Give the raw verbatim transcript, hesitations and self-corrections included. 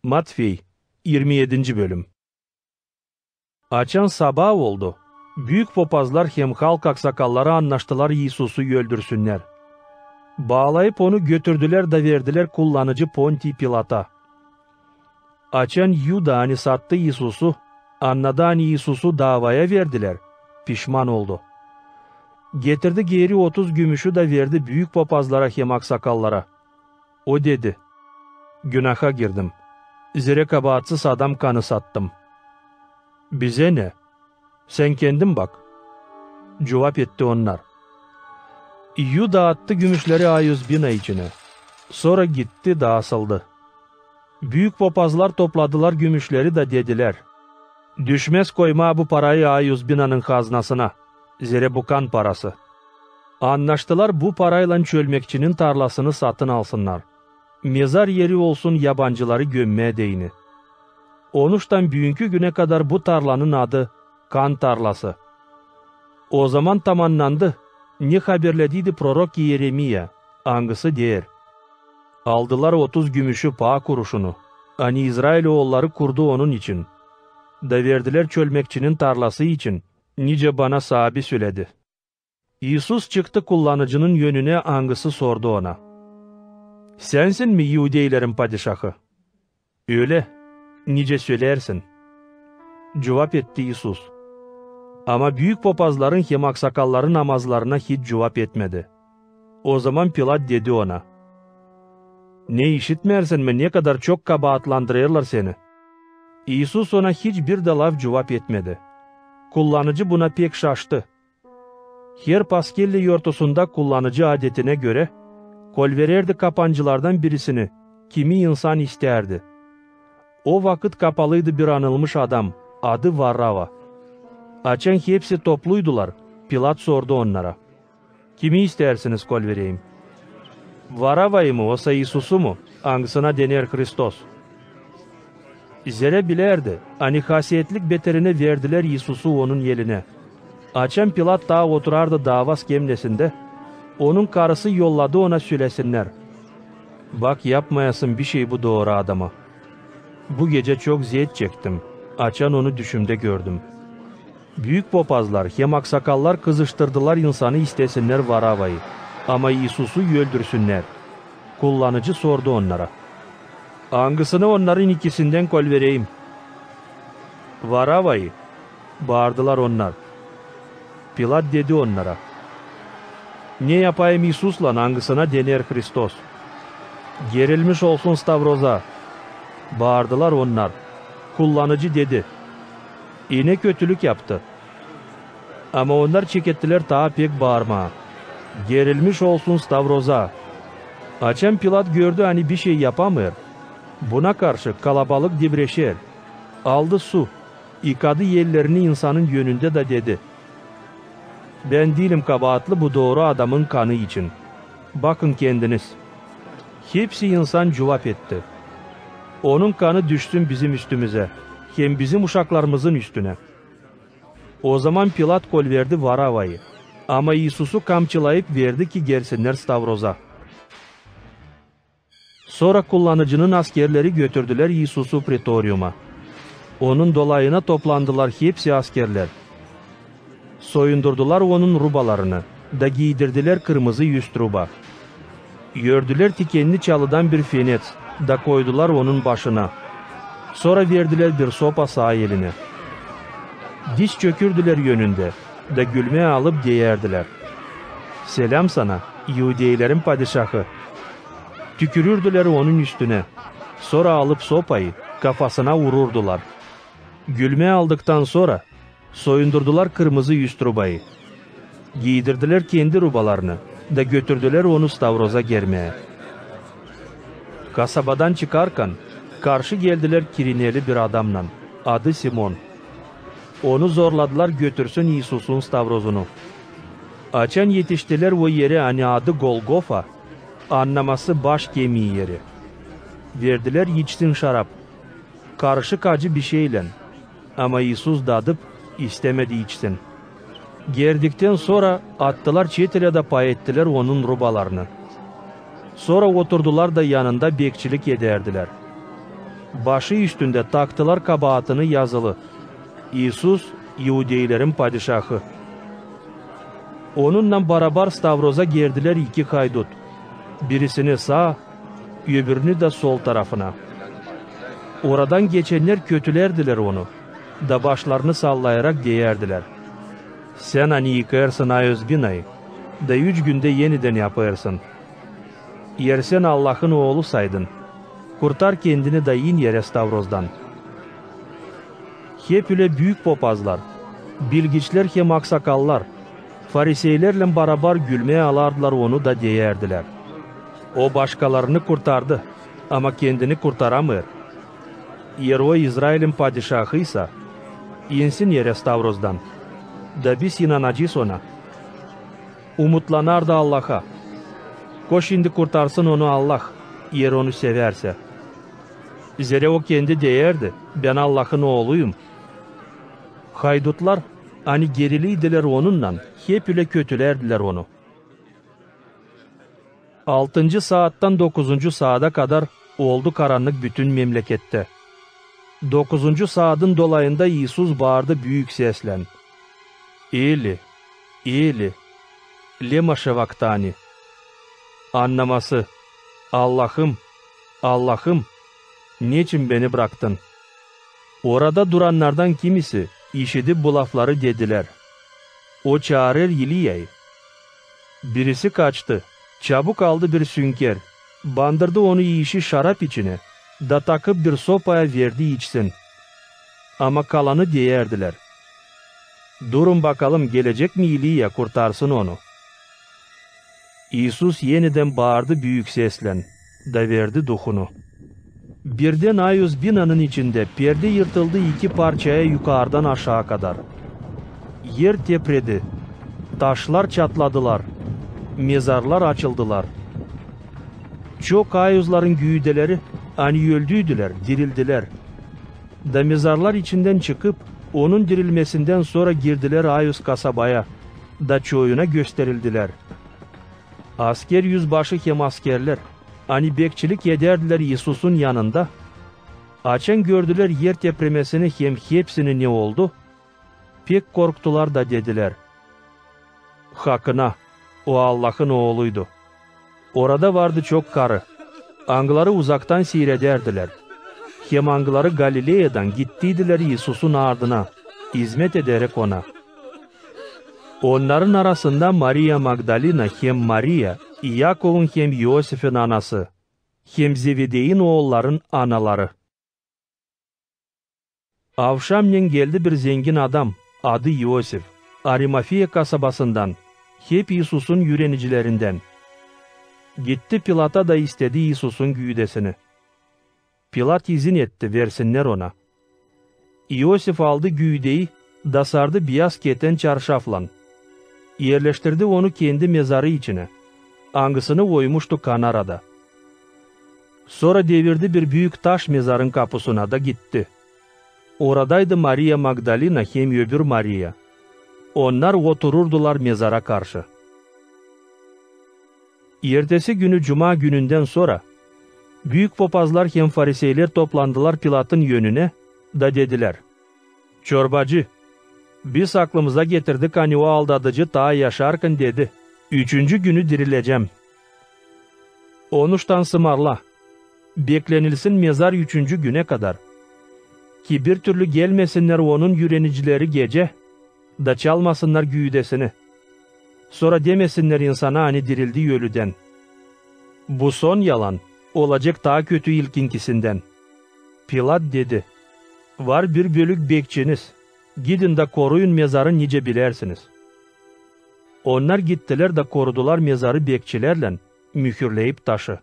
Matfey, irmi edinci bölüm. Açan sabaa oldu, büük popazlar hem halk aksakalları annaştılar İisusu öldürsünnär. Baalayıp, onu götürdülär da verdilär kullanıcı Pontiy Pilata. Açan Yuda, ani sattı İisusu, annadı, ani İisusu daavaya verdilär, pişman oldu. Getirdi geeri otuz gümüşü da verdi büük popazlara hem aksakallara. O dedi: "Günaha girdim, zerä kabaatsız adam kanı sattım. Bizä ne? Sän kendin bak," cuvap etti onnar. Yuda attı gümüşleri Ayuzbina içinä, sora gitti da asıldı. Büük popazlar topladılar gümüşleri da dedilär: "Düşmäz koymaa bu parayı Ayuzbinanın haznasına, zerä bu kan parası." Annaştılar bu paraylan çölmekçinin tarlasını satın alsınnar, mezar eri olsun yabancıları gömmää deyni. Onuştan büünkü günä kadar bu tarlanın adı Kan tarlası. Ozaman tamannandı, ne haberlediydi prorok İeremiya, angısı deer: "Aldılar otuz gümüşü paa kuruşunu, ani İzrail oolları kurdu onun için, da verdilär çölmekçinin tarlası için, nicä bana saabi söledi." İisus çıktı kullanıcının önünä, angısı sordu ona: "Sänsin mi iudeylerin padişahı?" "Ölä, nicä söleersin," cuvap etti İisus. Ama büük popazların hem aksakalların namazlarına hiç cuvap etmedi. Ozaman Pilat dedi ona: "Ne işitmeersin mi, ne kadar çok kabaatlandırêrlar seni?" İisus ona hiç bir dä laf cuvap etmedi. Kullanıcı buna pek şaştı. Her paskellä yortusunda kullanıcı adetinä görä kolverärdi kapancılardan birisini, kimi insan isteerdi. O vakıt kapalıydı bir anılmış adam, adı Varava. Açan hepsi topluydular, Pilat sordu onnara: "Kimi isteersiniz kolvereyim? Varavayı mı, osa İisusu mu, angısına dener Hristos?" Zerä bilärdi, ani hasetlik beterinä verdilär İisusu onun elinä. Açan Pilat taa oturardı daava skemnesindä, onun karısı yolladı ona sölesinnär: "Bak, yapmayasın bişey bu dooru adama. Bu gecä çok zeet çektim, açan onu düşümdä gördüm." Büük popazlar hem aksakallar kızıştırdılar insanı istesinnär Varavayı, ama İisusu öldürsünnär. Kullanıcı sordu onnara: "Angısını onnarın ikisindän kolvereyim?" "Varavayı," baardılar onnar. Pilat dedi onnara: "Ne yapayım İisuslan, angısına dener Hristos?" "Gerilmiş olsun stavroza!" baardılar onnar. Kullanıcı dedi: "İnä kötülük yaptı." Ama onnar çekettilär taa pek baarmaa: "Gerilmiş olsun stavroza!" Açan Pilat gördü, ani bişey yapamêêr, buna karşı kalabalık dibreşer, aldı su, yıkadı ellerini insanın önündä da dedi: "Bän diilim kabaatlı bu dooru adamın kanı için. Bakın kendiniz." Hepsi insan cuvap etti: "Onun kanı düşsün bizim üstümüzä hem bizim uşaklarımızın üstünä." Ozaman Pilat kolverdi Varavayı, ama İisusu kamçılayıp verdi, ki gersinnär stavroza. Sora kullanıcının askerleri götürdülär İisusu pretoriuma. Onun dolayına toplandılar hepsi askerlär. Soyundurdular onun rubalarını da giydirdilär kırmızı üst ruba. Ördülär tikenni çalıdan bir fenets da koydular onun başına. Sora verdilär bir sopa saa elinä. Diz çökürdülär önündä da gülmää alıp deyärdilär: "Selam sana, iudeylerin padişahı!" Tükürürdülär onun üstünä, sora alıp sopayı kafasına ururdular. Gülmää aldıktan sora, soyundurdular kırmızı üst rubayı, giydirdilär kendi rubalarını da götürdülär onu stavroza germää. Kasabadan çıkarkan, karşı geldilär kirineli bir adamnan, adı Simon. Onu zorladılar götürsün İisusun stavrozunu. Açan etiştilär o erä, ani adı Golgofa, annaması baş kemii eri, verdilär içsin şarap, karışık acı bişeylän, ama İisus dadıp istämedi içsin. Gerdiktän sora attılar çetelä da pay ettilär onun rubalarını. Sora oturdular da yanında bekçilik edärdilär. Başı üstündä taktılar kabaatını yazılı: İisus, İudeylerin Padişahı. Onunnan barabar stavroza gerdilär iki haydut, birisini saa, öbürünü dä sol tarafına. Oradan geçennär kötülärdilär onu da başlarını sallayarak deyärdilär: Sän ani yıkêrsın Aios binayı da üç gündä enidän yapêrsın. Eer sän Allahın Oolusaydın, kurtar kendini da in erä stavrozdan. Hep ölä büük popazlar, bilgiçlär hem aksakallar fariseylerlän barabar gülmää alardılar onu da deyärdilär: O başkalarını kurtardı, ama kendini kurtaramêêr. Eer o İzrailin Padişahıysa, insin erä stavrozdan, da biz inanacez ona. Umutlanardı Allaha. Koş indi kurtarsın onu Allah, eer onu sevärsä. Zerä o kendi deyärdi: Bän Allahın Ooluyum. Haydutlar, ani geriliydilär onunnan, hep ölä kötülärdilär onu. Altıncı saattan dokuzuncu saada kadar oldu karannık bütün memlekettä. Dokuzuncu saadın dolayında İisus baardı büük seslän: Eli, Eli, lema şevaktani? Annaması: Allahım, Allahım, neçin beni braktın? Orada durannardan kimisi, işidip bu lafları, dedilär: O çaarêr İliyayı. Birisi kaçtı, çabuk aldı bir sünker, bandırdı onu iişi şarap içinä da takıp bir sopaya verdi içsin. Ama kalanı deyärdilär: Durun bakalım, gelecek mi İliya, kurtarsın onu. İisus enidän baardı büük seslän da verdi Duhunu. Birdän Aios binanın içindä perdä yırtıldı iki parçaya yukarıdan aşaa kadar. Er tepredi, taşlar çatladılar, mezarlar açıldılar. Çok Aiosların güüdeleri, ani öldüydülär, dirildilär. Da mezarlar içindän çıkıp, onun dirilmesindän sora girdilär Aios kasabaya da çoyuna gösterildilär. Asker üzbaşı hem askerlär, ani bekçilik edärdilär İisusun yanında, açan gördülär er tepremesini hem hepsini ne oldu, pek korktular da dedilär: Hakına, o Allahın Ooluydu. Orada vardı çok karı, angıları uzaktan siiredärdilär, hem angıları Galileyadan gittiydilär İisusun ardına, izmet ederek ona. Onnarın arasında Mariya Magdalina hem Mariya, İakovun hem İosifin anası, hem Zevedeyin oolların anaları. Avşamnen geldi bir zengin adam, adı İosif, Arimafeya kasabasından, hep İisusun üürenicilerindän. Gitti Pilata da istedi İisusun güüdesini. Pilat izin etti, versinnär ona. İosif aldı güüdeyi da sardı biyaz keten çarşaflan. Erleştirdi onu kendi mezarı içinä, angısını oymuştu kanarada. Sora devirdi bir büük taş mezarın kapusuna da gitti. Oradaydı Mariya Magdalina hem öbür Mariya. Onnar otururdılar mezara karşı. Ertesi günü, cuma günündän sora, büük popazlar hem fariseylär toplandılar Pilatın önünä da dedilär: Çorbacı, biz aklımıza getirdik, ani o aldadıcı taa yaşarkan dedi: Üçüncü günü dirilecäm. Onuştan sımarla, beklenilsin mezar üçüncü günä kadar, ki bir türlü gelmesinnär onun üürenicileri gecä da çalmasınnar güüdesini. Sora demesinnär insana, ani dirildi ölüdän. Bu son yalan olacek taa kötü ilkinkisindän. Pilat dedi: Var bir bölük bekçiniz, gidin da koruyun mezarı nicä bilersiniz. Onnar gittilär da korudular mezarı bekçilerlän, mühürleyip taşı.